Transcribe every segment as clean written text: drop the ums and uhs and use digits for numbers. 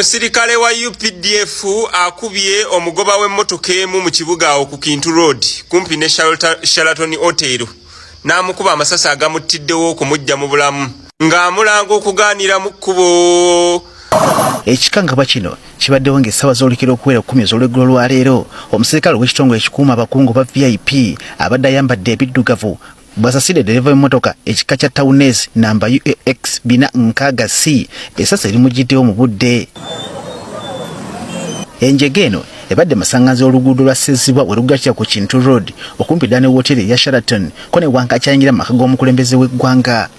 Omusirikale wa UPDF akubye omugoba w'emmotoka emu mu kibuga awo ku Kintu Road kumpi ne Sheraton Hotel n'amukuba amasasi agamuttiddewo okumujja mu bulamu ng'amulanga okugaanira mu kkubo. Ekikangabwa kino kibaddewo ng'essaawa z'olukira okuwera kkumi ez'olweggulo lwa leero, omusirikale ow'ekitongole ekikuuma abakungu ba VIP abadde ayambadde ebiddugavu bw'asasidde ddereeva w'emmotoka ekika kya Townace namba UAX 460 C essasi erimuggyiddewo mu budde. Enjega eno ebadde masanganzi oluguudo lwa Ssezibwa we lugattira ku Kintu Road okumpi ddala ne wooteeri eya Sheraton ko ne wankakyayingira mu maka g'omukulembeze w'eggwanga.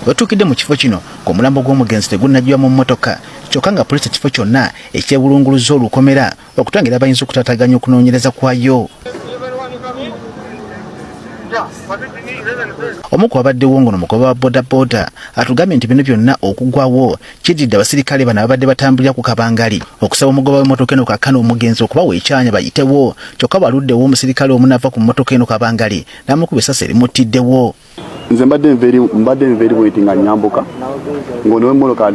Wetuukidde mu kifo kino ng'omulambo gw'omugenzi tegunnaggyibwa mu mmotoka kyokka nga poliisi ekifo kyonna ekyebulunguluzza olukomera okutangira abayinza okutaataganya okunoonyereza kwayo. Omu ku babaddewo ngono mugoba wa bodaboda atugambye nti bino byonna okugwawo kiddiridde abasirikale bano ababadde batambulira ku kabangali okusaba omugoba w'emmotoka eno kakkana omugenzi okubawa ekyanya bayitewo kyokka baluddewo omusirikale omu n'ava ku mmotoka eno kabangali n'amukuba essasi erimuttiddewo. Nze mbadde nva eri mbadde nva eri bwenti nga nyambuka ng'ono w'emmotoka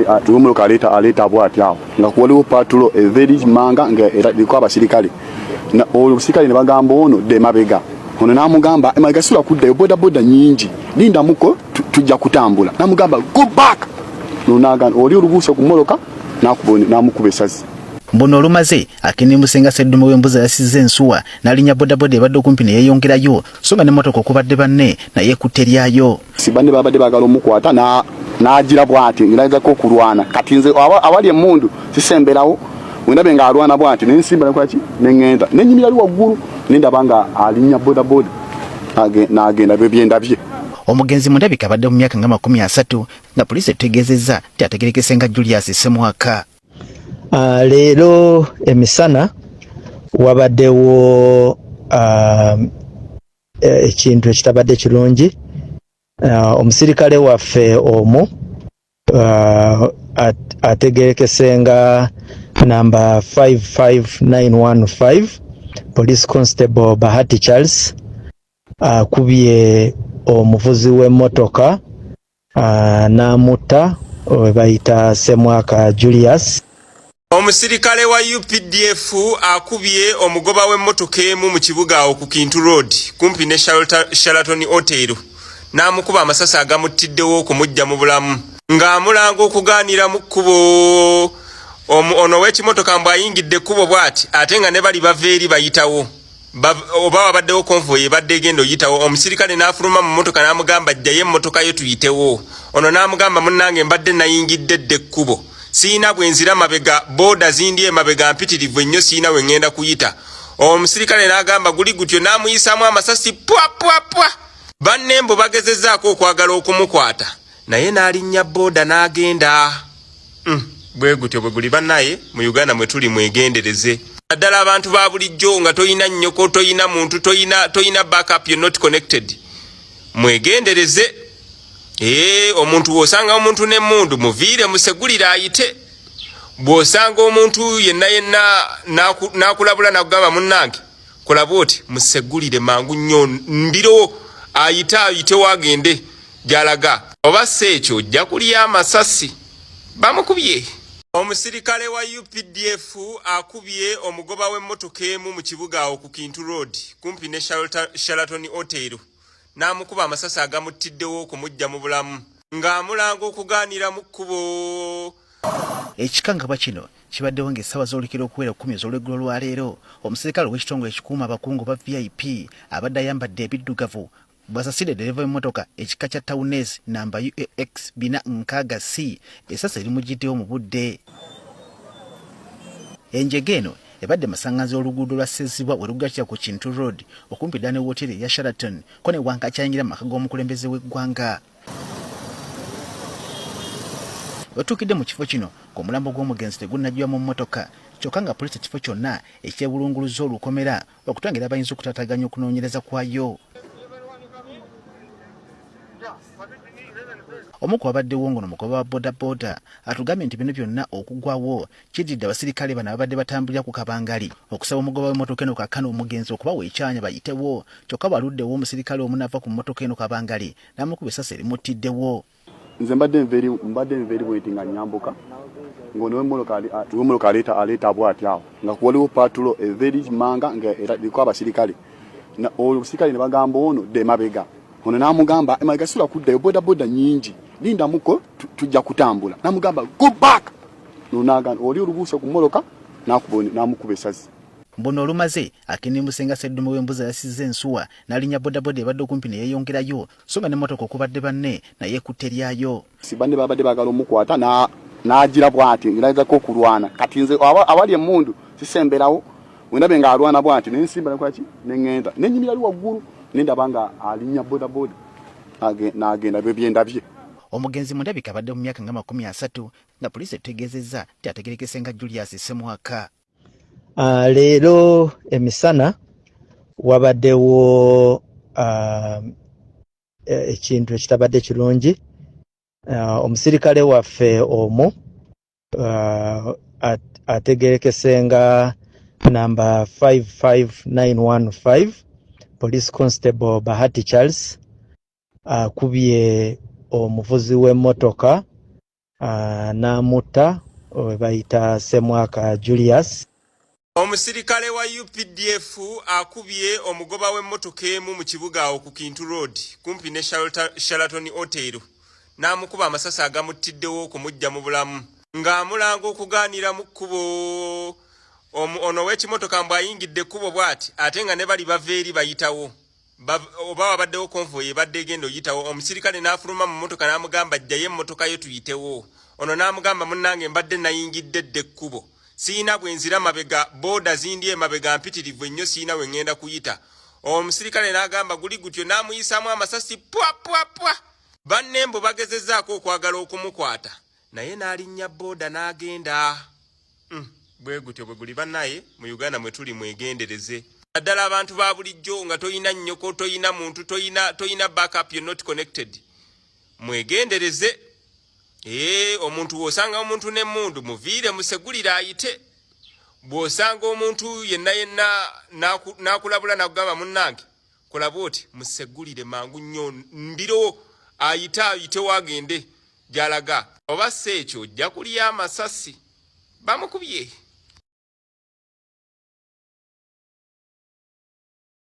aleeta aleeta bwati awo nga waliwo paatulo eva eri manga nga era eriko abasirikale omusirikale ne bagamba ono dda emabega ono n'amugamba emabega sula kuddayo bodaboda nyingi lindamuko tujja kutambula n'amugamba go back nonagana oli olubuuse ku mmotoka n'amukuba esasi. Mbuno olumaze akinimuse nga sseddume w'embuzi ayasizza ensuwa n'alinnya bodaboda ebadde okumpi ne yeeyongerayo so nga n'emmotoka okubadde banne naye ekutte lyayo. Si banne babadde baagala omukwata n'agira bw'ati ng'agezako okulwana kati nze awali emmundu sisemberawo wendabe ng'alwana bw'ati ne nsimba nekolaki ne ŋŋenda ne nnyimira ali waggulu ne ndaba nga alinnya bodaboda n'agenda bye byendabye. Omugenzi mu ndabika abadde mu myaka nga 30 nga poliisi etutegeezezza nti ategerekese nga Julius Ssemwaka. Leero emisana wabaddewo ekintu ekitabadde kirungi. Omusirikale waffe omu ategerekese nga namba 55915 Police Constable Bahati Charles akubye omuvuzi w'emmotoka n'amutta we bayita Ssemwaka Julius. Omusirikale wa UPDF akubye omugoba w'emmotoka emu mu kibuga awo ku Kintu Road kumpi ne Sheraton Hotel n'amukuba amasasi agamuttiddewo okumujja mu bulamu ng'amulanga okugaanira mu kkubo. Ono ow'ekimotoka mbu ayingidde ekkubo bw'ati ate nga ne bali bava eri bayitawo oba wabaddewo konvoyi ebadde egenda oyitawo omusirikale n'afuluma mu mmotoka n'amugamba jjayo emmotoka yo tuyitewo. Ono n'amugamba munnange mbadde nayingidde dda ekkubo siyina bwe nzira mabega booda zindi emabega mpitirivu ennyo siyina we ŋŋenda kuyita. Omusirikale n'agamba guli gutyo n'amuyisaamu amasasi pwa pwa pwa. Banne mbu bagezezzaako okwagala okumukwata naye n'alinnya booda n'agenda. Bwe gutyo bwe guli bannaye mu Uganda mwe tuli mwegendereze. Naddala abantu ba bulijjo nga toyina nnyoko, toyina muntu, toyina backup, you're not connected. Mwegendereze. Omuntu bw'osanga omuntu n'emmundu muviire musegulire ayite. Bw'osanga omuntu yenna yenna n'akulabula n'akugamba munnange kola bw'oti musegulire mangu nnyo mbiro ayite ayitewo agende gy'alaga. Oba si ekyo ojja kulya amasasi. Bamukubye. Omusirikale wa UPDF akubye omugoba w'emmotoka emu mu kibuga awo ku Kintu Road kumpi ne Sheraton Hotel n'amukuba amasasi agamuttiddewo okumujja mu bulamu ng'amulanga okugaanira mu kkubo. Ekikangabwa kino kibaddewo ng'essaawa z'olukira okuwera kkumi ez'olweggulo lwa leero omusirikale ow'ekitongole ekikuuma abakungu ba VIP abadde ayambadde ebiddugavu bw'asasidde ddereeva w'emmotoka ekika kya Townace namba UAX 460 C essasi erimuggyiddewo mu budde. Enjega eno ebadde masanganzi oluguudo lwa Ssezibwa we lugattira ku Kintu Road okumpi ddala ne wooteeri eya Sheraton ko ne wankakyayingira mu maka g'omukulembeze w'eggwanga. Wetuukidde mu kifo kino ng'omulambo gw'omugenzi tegunnaggyibwa mu mmotoka kyokka nga poliisi ekifo kyonna ekyebulunguluzza olukomera okutangira abayinza okutaataganya okunoonyereza kwayo. Omu ku babaddewo ng'ono mugoba wa bodaboda atugambye nti bino byonna okugwawo kiddiridde abasirikale bano ababadde batambulira ku kabangali okusaba omugoba w'emmotoka eno kakkana omugenzi okubawa ekyanya bayitewo kyokka bw'aluddewo omusirikale omu n'ava ku mmotoka eno kabangali n'amukuba essasi erimuttiddewo. Nze mbadde nva eri mbadde nva eri bwenti nga nyambuka ng'ono w'emmotoka aleeta aleeta bw'ati awo nga waliwo patrol eva eri manga nga era eriko abasirikale. Omusirikale ne bagamba ono dda emabega, ono n'amugamba emabega sula kuddayo, bodaboda nnyingi, lindamuko tujja kutambula. N'amugamba go back, nonagana oli olubuuse ku mmotoka n'amukuba esasi. Mbuno olumaze akinimbuse nga sseddume w'embuzi ayasizza ensuwa n'alinnya bodaboda ebadde okumpi ne yeeyongerayo so nga n'emmotoka okubadde banne naye ekutte lyayo. Si banne babadde baagala omukwata n'agira bw'ati ng'agezako okulwana. Kati nze awali emmundu sisemberawo, bwe ndabe ng'alwana bw'ati ne nsimba ne nkola ki ne ŋŋenda ne nnyimira ali waggulu ne ndaba nga alinnya bodaboda n'agenda bye bye ndabye. Omugenzi mu ndabika abadde mu myaka nga 30 nga poliisi etutegeezezza nti ategerekese nga Julius Ssemwaka. Leero emisana wabaddewo ekintu ekitabadde kirungi. Omusirikale waffe omu ategerekese nga namba 55915 Police Constable Bahati Charles akubye omuvuzi w'emmotoka n'amutta we bayita Ssemwaka Julius. Omusirikale wa UPDF akubye omugoba w'emmotoka emu mu kibuga awo ku Kintu Road kumpi ne Sheraton Hotel n'amukuba amasasi agamuttiddewo okumujja mu bulamu ng'amulanga okugaanira mu kkubo. Ono ow'ekimotoka mbu ayingidde ekkubo bw'ati ate nga ne bali bava eri bayitawo oba wabaddewo konvoyi ebadde egenda oyitawo, omusirikale n'afuluma mu mmotoka n'amugamba jjayo emmotoka yo tuyitewo. Ono n'amugamba munnange mbadde nayingidde dda ekkubo, siyina bwe nzira mabega, booda zindi emabega mpitirivu ennyo, siyina we ŋŋenda kuyita. Omusirikale n'agamba guli gutyo n'amuyisaamu amasasi pwa pwa pwa. Banne mbu bagezezzaako okwagala okumukwata naye n'alinnya booda n'agenda. Bwe gutyo bwe guli bannaye mu Uganda mwe tuli, mwegendereze naddala abantu ba bulijjo nga toyina nnyoko, toyina muntu, toyina backup, you're not connected, mwegendereze. Omuntu bw'osanga omuntu n'emmundu muviire, musegulire ayite. Bw'osanga omuntu yenna yenna n'akulabula n'akugamba munnange kola bw'oti, musegulire mangu nnyo mbiro ayite ayitewo agende gy'alaga, oba si ekyo ojja kulya amasasi. Bamukubye.